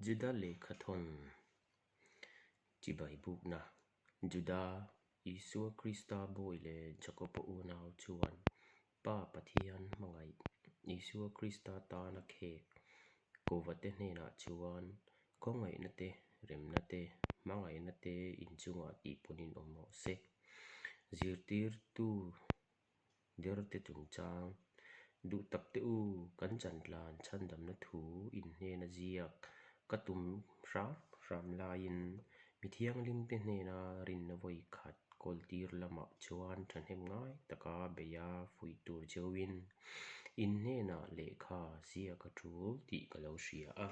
Juda lehkhathawn chibai bukna, Juda, Isua Krista bawi leh Jakoba unau chuan Pa Pathian hmangaih, Isua Krista tana khek kovate hnenah chuan khawngaihna te, remna te, hmangaihna te inchungah tihpunin awm rawh se. Zirtirtu Derte chungchang, Duh tak te u, kan chantlan chhandamna thu in hnena ziak ka tum hram hram laiin mi thianghlimte hnena rinna vawi khat kawltir lamah chuan thahnem ngai taka beia fuih tur cheuhin in hnenah lehkha ziak a tul tih ka lo hria a.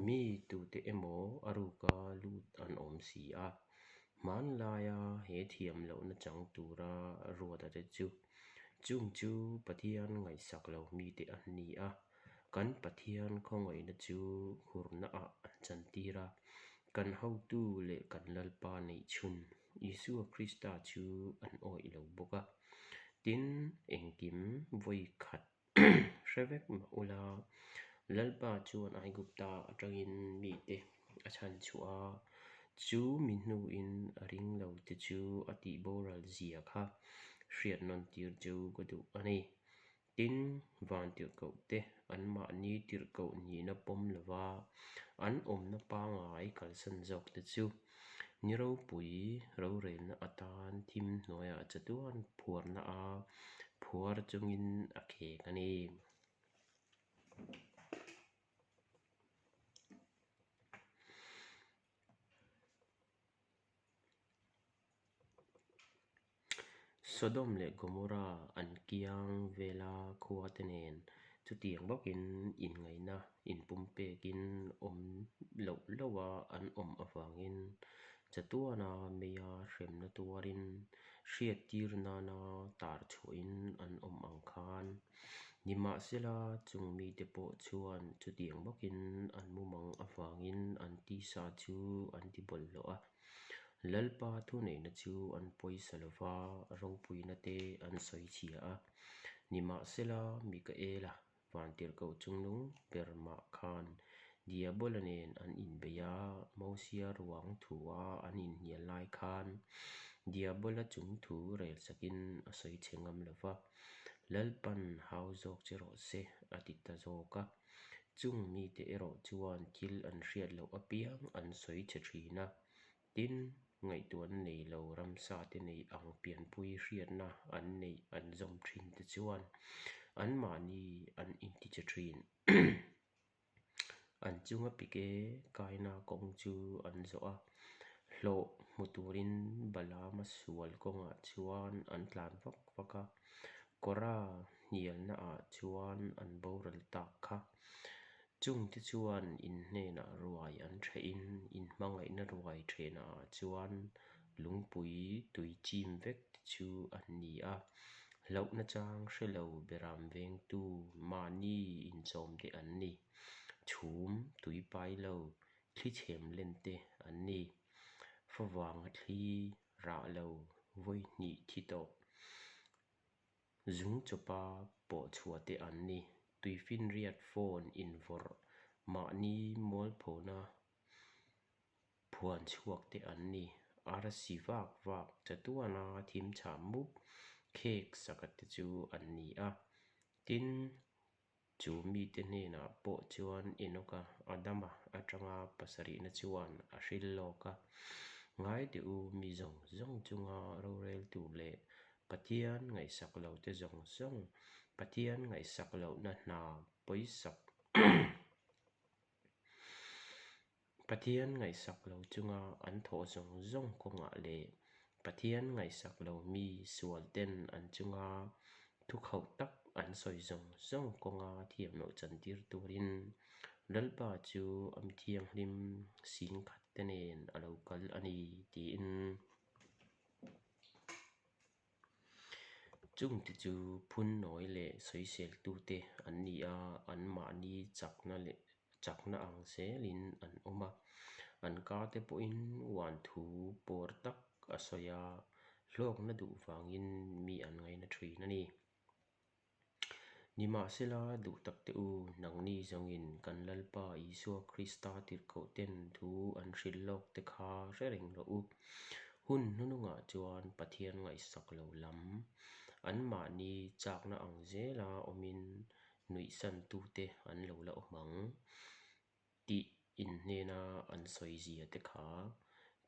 Mi tute emaw a ruka lut an awm si a. Hmanlaia he thiam lohna chang tura ruata te chu, chung chu Pathian ngaihsak lo mite an ni a, kan Pathian khawngaihna chu hurnaah an chantir a, kan hotu leh kan Lalpa neihchhun Isua Krista chu an awih lo bawk a. Tin, engkim vawi khat Hre vek mah ula, Lalpa chuan Aigupta atangin mite a chhan chhuah a, chu mi hnuin a ring lo te chu a tih boral zia kha hriat nawn tir chu ka duh a ni. Tin, van tirhkoh te anmahni tirhkoh nihna pawm lova an awmna pangngai kalsan zawk te chu ni ropui rorelna atan thim hnuaiah chatuan phuarna a phuar chungin a khek a ni. Sodom leh Gomorra an kiang vela khuate nen chutiang bawkin inngaihna inpumpekin awm loh loha an awm avangin chatuana meia hremna tuarin hriattir nana tar chhuahin an awm ang khan. Nimahsela, chung mite pawh chuan chutiang bawkin an mumang avangin an tisa chu an ti bawlhhlawh a. Lalpa thuneihna chu an pawisa lo va, ropuina te an sawi chhia a. Nimahsela, Mikaela Vantirhkoh chungnung ber mah khan Diabola nen an inbei a, Mosia ruang thua an inhnial lai khan Diabola chung thu rel sakin a sawi chhe ngam lo va, Lalpan hau zawk che rawh se a ti ta zawk a. Chung mite erawh chuan thil an hriat loh apiang an sawi chhe thin a. Tin, ngaihtuahna nei lo ramsa te nei ang pianpui hriatna an neih an zawm thin te chuan anmahni an intiche thin. An chunga pike kaina kawng chu an zawh a, hlawh hmu turin Balaama sual kawngah chuan an tlan vak vak a, Kora hnialnaah chuan an boral tak kha. Chungte chuan in hnenah ruai an thehin in hmangaihna ruai theihnaah chuan lungpui tui chim vek te chu an ni a. Hlauhna chang hre lo beram vengtu mahni inchawm te an ni. Chhum tui pai lo thli chhem len te an ni. Favanga thli rah lo vawi hnih thi tawh. Zung chawpa pawh chhuah te an ni. Tuifinriat phone invawrh mahni mualphona phuan chhuak te an ni. Arsi vak vak chatuana thim chhah mup khek saka te chu an ni a. Tin, Chu mite hnenah pawh chuan Enoka, Adama atanga pasarihna chuan a hril lawk a, Ngai teh u, mi zawng zawng chunga roreltu leh Pathian ngaihsak lote zawng zawng, Pathian ngaihsak lohna hna pawisak Pathian ngaihsak lo chunga an thawh zawng zawng kawngah leh Pathian ngaihsak lo mi sual ten an chunga thukhauh tak an sawi zawng zawng kawnga thiam loh chantir turin Lalpa chu a mi thianghlim singkhat te nen a lo kal a ni tiin Chungte chu phunnawi leh sawiseltute an ni a, anmahni chakna leh chakna ang zelin an awm a. An kate pawhin uan thu pawr tak a sawi a, hlawkna duh vangin mi an ngaina thin a ni. Nimahsela, duh takte u, nangni zawngin kan Lalpa Isua Krista tirhkohten thu an hrilh lawkte kha hre reng rawh u. Hun hnunungah chuan Pathian ngaihsak lo lam, anmahni chakna ang zela awmin nuihsantute an lo la awm ang. Tih in hnena an sawi zia te kha,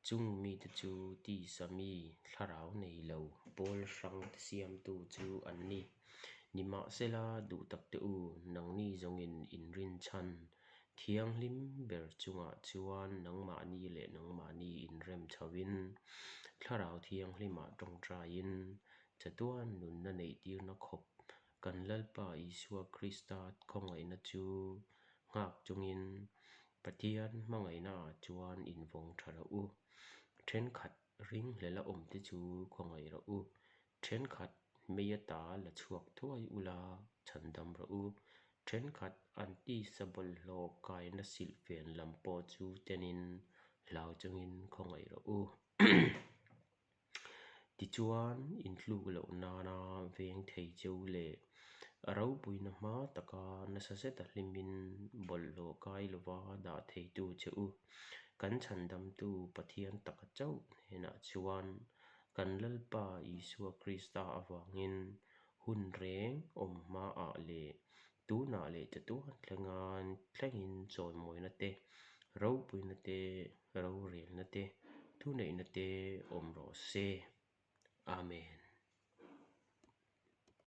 chung mite chu tisa mi thlarau nei lo pawl hrang te siamtu chu an ni. Nimahsela, duh tak te u, nangni zawngin in rinchhan thianghlim ber chungah chuan nangmahni leh nangmahni inrem chhoin, thlarau thianghlimah tawngtaiin, chatuan nunna neihtirna khawp Kan Lalpa Isua Krista khawngaihna chu nghak chungin Pathian hmangaihnaah chuan invawng tha rawh u. Thenkhat ringhlela awmte chu khawngaih rawh u. Thenkhat mei ata la chhuak thuai ula chhandam rawh u. Thenkhat an tisa bawlhhlawh kaina silhfen lam pawh chu tenin hlau chungin khawngaih rawh u. Tichuan, intluk loh nana veng thei cheu leh a ropuina hma taka nasa zeta hlimin bawlhhlawh kai lova dah theitu che u, kan chhandamtu Pathian taka chauh hnenah chuan kan Lalpa Isua Krista avangin hun reng awm hmaah leh tunah leh chatuan thlenga thlengin chawimawina te, ropuina te, rorelna te, thuneihna te awm rawh se. Amen.